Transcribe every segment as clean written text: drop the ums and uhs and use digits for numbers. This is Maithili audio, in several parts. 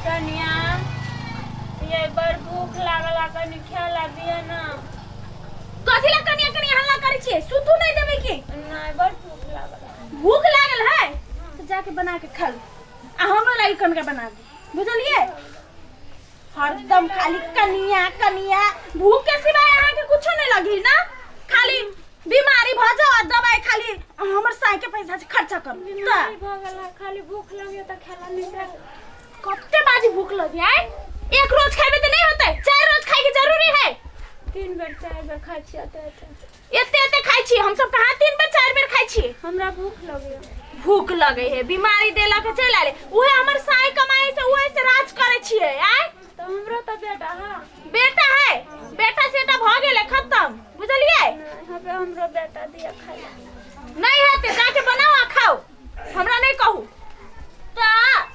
कनिया, ये बड़ भूख लागल आ, कनि खाय दिअ ना। कथी ला कनिया कनिया हल्ला करै छियै? सुतू नहीं देबै की? नहीं, बड़ भूख लागल। भूख लागल है तो जाके बना के खा लू आ हमरो लागी कनका बना दे, बुझलियै? हरदम खाली कनिया कनिया, भूख के सिवाय अहाँके कुछो नहीं लगी ना। खाली बीमारी भऽ जाओ आ दवाई खाली हमर साई के पैसा से खर्चा करू। बीमारी भऽ गेल है, खाली भूख लगे तऽ खाला नहीं भेल। कते बाजी भूख लगी आय? एक रोज खाइबे तऽ नहीं होतै, चार रोज खाइ के जरूरी है। 3 बेर 4 बेर खाइ छियै एते एते। एते एते खाइ छी हम सब, कहाँ 3 बेर 4 बेर खाइ छी? हमरा भूख लगे। भूख लगे है, बीमारी देला के चलि आले। उहे हमर साई कमाई से उहे से राज करे छियै आय। तऽ हमरो तऽ बेटा है। बेटा है, बेटा सेटा भ गेलै खत्म, बुझलियै? नहीं, हबे हमरो बेटा दिया खाइ ला। नहीं हेतै, जाके बनाओ आ खाओ, हमरा नहीं कहू। तऽ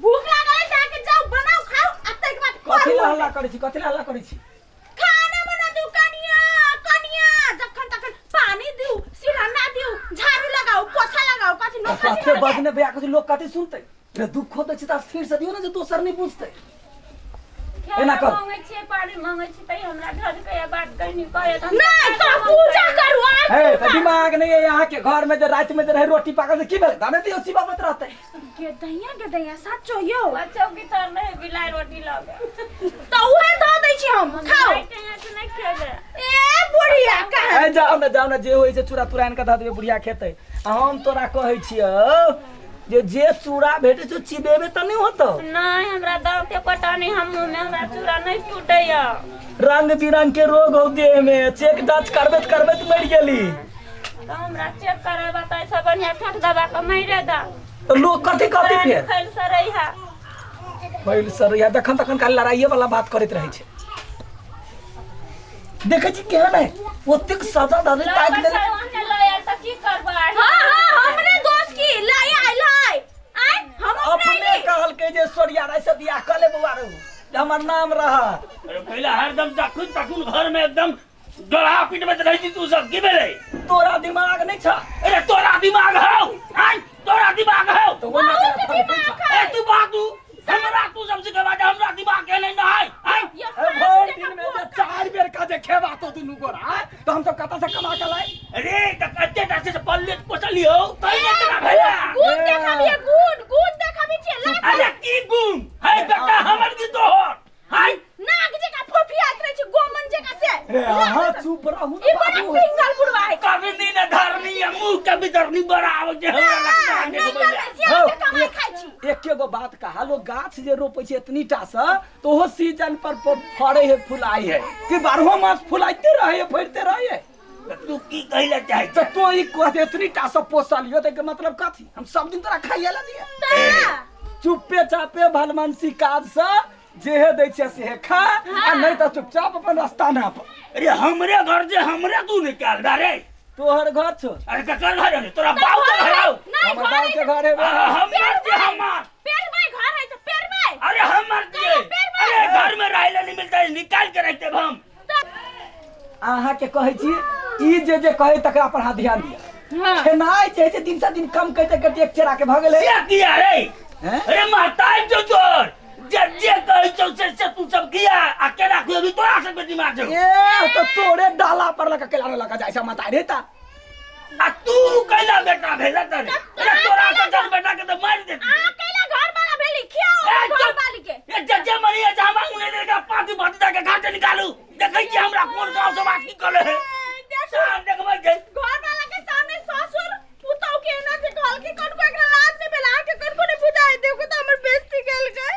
भूख लागल है, जाके जाओ बनाओ खाओ आ तैके बाद कथी ला करू। हल्ला करै छी? कथी ला हल्ला करै छी? खाना बना दू कनिया कनिया, जखन तखन पानी दिउ, सिरहना दिउ, झाड़ू लगाओ, पोछा लगाओ, कथी नौकर कथे चिकन के? बजने भैया कथी लोग कथी सुनतै रे? दुख होतै छै तऽ स्थिर से दियौ ने जे दोसर नहीं बुझतै। एना खाना कर। मांगै छियै, पानी मांगै छियै, तैयो हमरा झलकै आ बात कहनी कहै तऽ हम नहीं तो पूजा करू आ। हे तऽ दिमाग नहीं है यहाँ के। घर में जे रात में जे रहे रोटी पाकल से की भेलै? दाने दियौ, चिबाबैत रहतै। गेदैया गेदैया साचो यौ। चौकी तर रहे बिलाइ रोटी लगे। तऽ उहे धऽ दै छी हम, खाओ। यहाँ से नहीं खेबै। ए बुढ़िया कहाँ? ए जाओ ने, जाओ ने, जे होइ छै चूड़ा तुरा आनि कऽ धऽ देबै, बुढ़िया खेतै। आ हम तोरा कहै छियौ जे जे चूड़ा भेटै छौ चिबेबे तऽ नहि होतौ। नहीं, हमरा दाँत के पता नहीं, हम मुँह में हमरा चूड़ा नहीं टूटैया। रंग बिरंग के रोग हो देह में, चेक जांच करबैत करबैत मरि गेली। तऽ हमरा चेक करेबा तऽ ऐसा बढ़िया ठोक दबा के मारे दा। तऽ लोग कथी कहती फेर? फैल सरै है। फैल सर या जखन तखन खाली लड़ाइए वाला बात करैत रहै छै। देखै छी केहन है, ओतेक सजा धरे ताकि देले। तऽ की करबै? हाँ हाँ, हमरे दोस्त की लाई आइल है आय हम अपने कहलकै जे सोरिया राय से बियाह कऽ ले बौआ रहू, जे हमर नाम रहत। अरे पहिले हरदम जखन तखन घर में एकदम गला पीटबैत रहै छी तू सब, की भेलै? तोरा दिमाग नहि छ। अरे तोरा दिमाग हौ? आँय, तोरा दिमाग हौ? तऽ ओना बहुत केना दिमाग फड़कै छ? ए तू बातू हमरा तू सब सिखेबा जे हमरा दिमाग के नहि है? आँय, ए, भरि दिन में जे 4 बेर का जे खेबा तो दुनू गोरा, तऽ हमसब कतऽ से कमा के लाइ? अरे तऽ कते टा से पल्ले पोसलियौ तै ने एतना भेला। गुण देखाबी, गुण गुण देखाबी छियै लाज। अरे की गुण है बेटा हमर की तोहर? हाय नाग जकाँ फोफियाइत रहै छै, गोमन जकाँ से। रे अहाँ चुप रहू ई ने बड़ा बाबू। पिंगल बुढ़वा है। कभी ने धरनी आ मुंह के भीतर नहीं बड़ा आबै छै हमरा लगता है। नहीं करबै से हौ, अहाँके कमाइ खाइ छी। एके गो बात कहा, लोग गाछ जे रोपै छै एतनी टा से तऽ ओहो सीजन पर फड़ै है, फुलाइ है कि बारहो मास फुलाइते रहै है, फड़िते रहै है? तू की कहै लए चाहै तऽ तो ई कहते एतनी टा से पोसलियो तऽ एकर मतलब कथी? हम सब दिन तोरा खाइए ला दिए? तऽ चुप्पे चापे भलमनसी काज से जेहे दै छियै सेहे खा आ नहीं तऽ चुपचाप अपन रास्ता नाप। अरे हमरे घर जे हमरे तू निकाल दे रे। तोहर घर छौ? अरे ककर घर है? तोरा बाप के घर हौ? नहीं, हमर घर बाप है के घर है। हमर जे हमर पेड़ में घर है तो पेड़ में। अरे हमर जे पेड़ में। अरे घर में रहे ला नहीं मिलता है, निकाल के रख देब हम। अहाँ के कहै छी ई जे जे कहै तकरा पर अहाँ ध्यान दिअ। खेनाइ जे है से दिन से दिन कम करिते करिते एक चेरा के भऽ गेलै। से किया रे? हैं? अरे महताई जो तोर जे जे कहै छौ से से तू सब किया आ केना खुएबी? तोरा सबके दिमाग छौ। ए तऽ तोरे डाला पर लऽ कऽ केला लऽ कऽ जाइ छै माता रे ता। आ तू कैला बेटा भेला तरे? अरे तोरा सजन बेटा के तऽ मारि देती। अहाँ कैला घर वाला भेली? खियाओ ए, घर चुप। वाली के। ए जे जे मरी है हम अंगने देगा पाती पाती जाके घाटे निकालू। देखै छी हमरा कोन गांव से बात की कले है। देखू। साँझ देखबै छै। घर वाला के सामने ससुर पुतहु के एना जे कहल कि कनको एकरा लाज नहि भेल, अहाँके कनको नहि बुझाइ? देखू तऽ हमर बेइज्जती केलकै।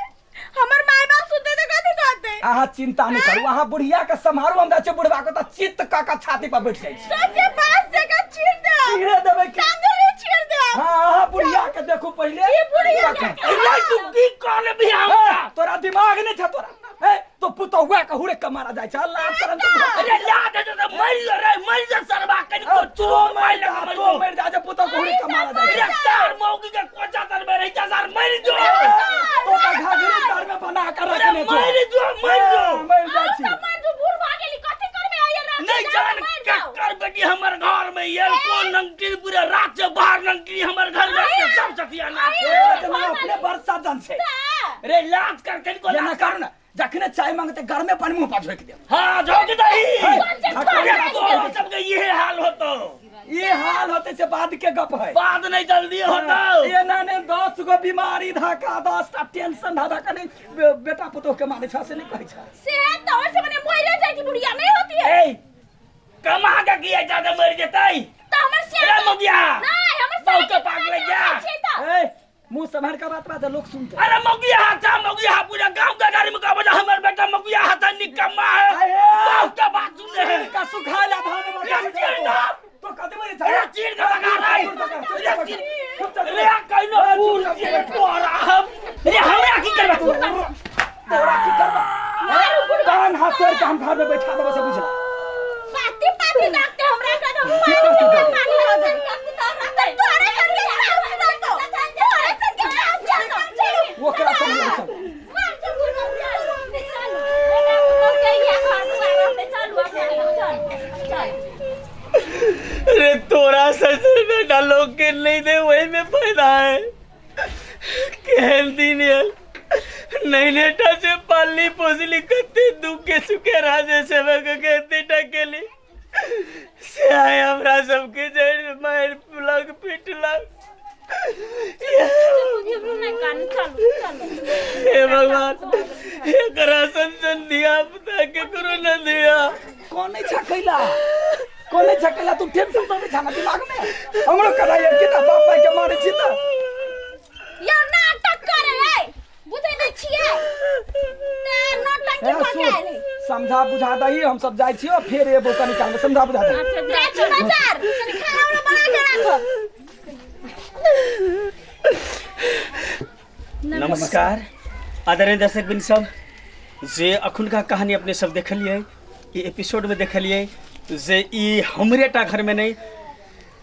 हमर माय बाप सुनते तऽ कथी कहतै? अहाँ चिंता नहि करू, अहाँ बुढ़िया के सम्हारू, हम जाइ छियै बुढ़बा के तऽ चित्त कऽ कऽ छाती पर बैठ जाइ छी। सोचे पास जगह चीर दे। चीरे देबै की? टांगरे चीर दे। हाँ, अहाँ बुढ़िया के देखू पहिले। ई बुढ़िया के। अरे तू की कहले भी हमरा? ए, तोरा दिमाग नहि छ तोरा? ए तो पुतहुआ के हुरे के मारा जाइ छै, लाज शरम तो अरे लाज दे तऽ मरि जा रे, मरि जा सरबा, कनि को तो चोर मरि मारि जा, लगा तो मरि जा जे पुतहु के हुरे के मारा जाइ अरे छै। सार मौगी के कोचा तर में रहि जा सार, मरि जो। तो तऽ घाघरी तर में बना के अरे रखने छौ। मरि जो, मरि जो। मरि जाइ छी। सब मर जो, बूढ़ भऽ गेली, कथी करबै आइए राति? नहीं जाउ, जान मरि जाउ। ककर बेटी हमर घर में ये कोन नंगटी पूरा रात से बाहर नंगटी हमर घर में के सब सफिया ना। ए जना अपने बरसा जन छै। रे लाज कर कनिको ये ना लाज कर। करू ना, जखने चाय मांगते गर्मे पानी मुंह पर झोंक देब। हाँ झोंक दही। हे, तोरो सबके ये हाल होतो। ये हाल होते से बाद के गप है, बाद नहीं जल्दी होतो। ये ना ने 10 गो बीमारी धक्का, 10 टा टेंशन धक्का नहीं बेटा पुतोह के मारे छा से नहीं कहै छा। से तो वैसे मने मरे जाय की बुढ़िया नहीं होती है। ए कमा के किया ज्यादा मर जतई तो हमर से रे मुगिया नहीं हमर बहुत के पागल जा। ए मुंह संभाल के बात बात लोग सुनते। अरे मौगिया हाथा मौगिया पूरा गांव के गाड़ी में कहबो हमर बेटा मौगिया हाथा निकम्मा है। बहुत के बात सुने है का सुखाला धान रे चीर दा। तो कदे मरे रे चीर के लगा रे रे चीर रे कइनो फूल तोरा हम रे हमरा की करबा तू तोरा की करबा कान हाथ तोड़ के हम घर में बैठा देबो से बुझला। पाती पाती डाकते हमरा का तो मार पानी हो जाए तोरे करके सास डाको तोरे करके सास डाको। वो करा समझ चल मार चल चल बेटा तो के ये घर दुआर पे चलू अपना चल चल। अरे तोरा ससुर बेटा लोग के नहीं दे वही में फायदा है। केहन दिन आयल नैनेटा से पालनी पोसली कते दुख के सुखे राजे सेवा के कते टकेली से आए हमरा सबके जड़ में मार पुलक पिटलक। हे भगवान एकरा सन दिया पुता के करो न दिया। कौन नहीं छकैला कौन नहीं छकैला तू टेंशन तो नहीं छाना दिमाग में हमरो कराय के ना बाप भाई के मारे छी त यो नाटक करे रे बुझै नै छियै ते नाटक ए, की सुन, कर के समझा बुझा दही हम सब जाइ छियो फेर एबो कनी काल में समझा बुझा दही। जाइ छी बाजार कनी खाना उना बना के राखो। नमस्कार आदरणीय दर्शक बिन सब, जे अखुनका कहानी अपने सब देखलिए ई एपिसोड में देखलिए जे ई हमरे टा घर में नहीं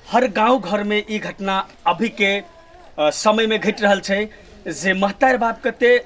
हर गांव घर में ई घटना अभी के समय में घटि रहल छै जे महतार बाप कते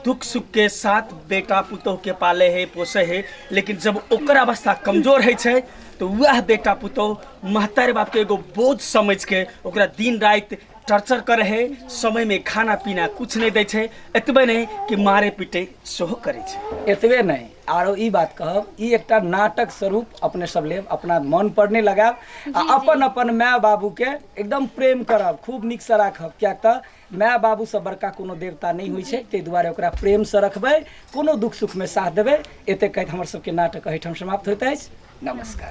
दुख सुख के साथ बेटा पुतोह के पाले है पोसे है, लेकिन जब ओकर अवस्था कमजोर है छै तो वह बेटा पुतोह महतार बाप के एगो बोझ समझ के ओकरा दिन राति टॉर्चर करे है, समय में खाना पीना कुछ नहीं दै छै, एतबे नहीं कि मारे पीटे सेहो करे छै। एतबे नहीं आरो ई बात कहब ई एकटा नाटक स्वरूप अपने सब लेब, अपना मन पर नहीं लगायब आ अपन अपन माय बाबू के एकदम प्रेम करब, खूब नीक से राखब, कियाक तऽ माय बाबू से बड़का कोनो देवता नहीं होइ छै, ताहि दुआरे ओकरा प्रेम से रखबै, कोनो दुख सुख में साथ देबै। एते कहैत हमर सबके नाटक एहिठाम समाप्त होइत अछि। नमस्कार।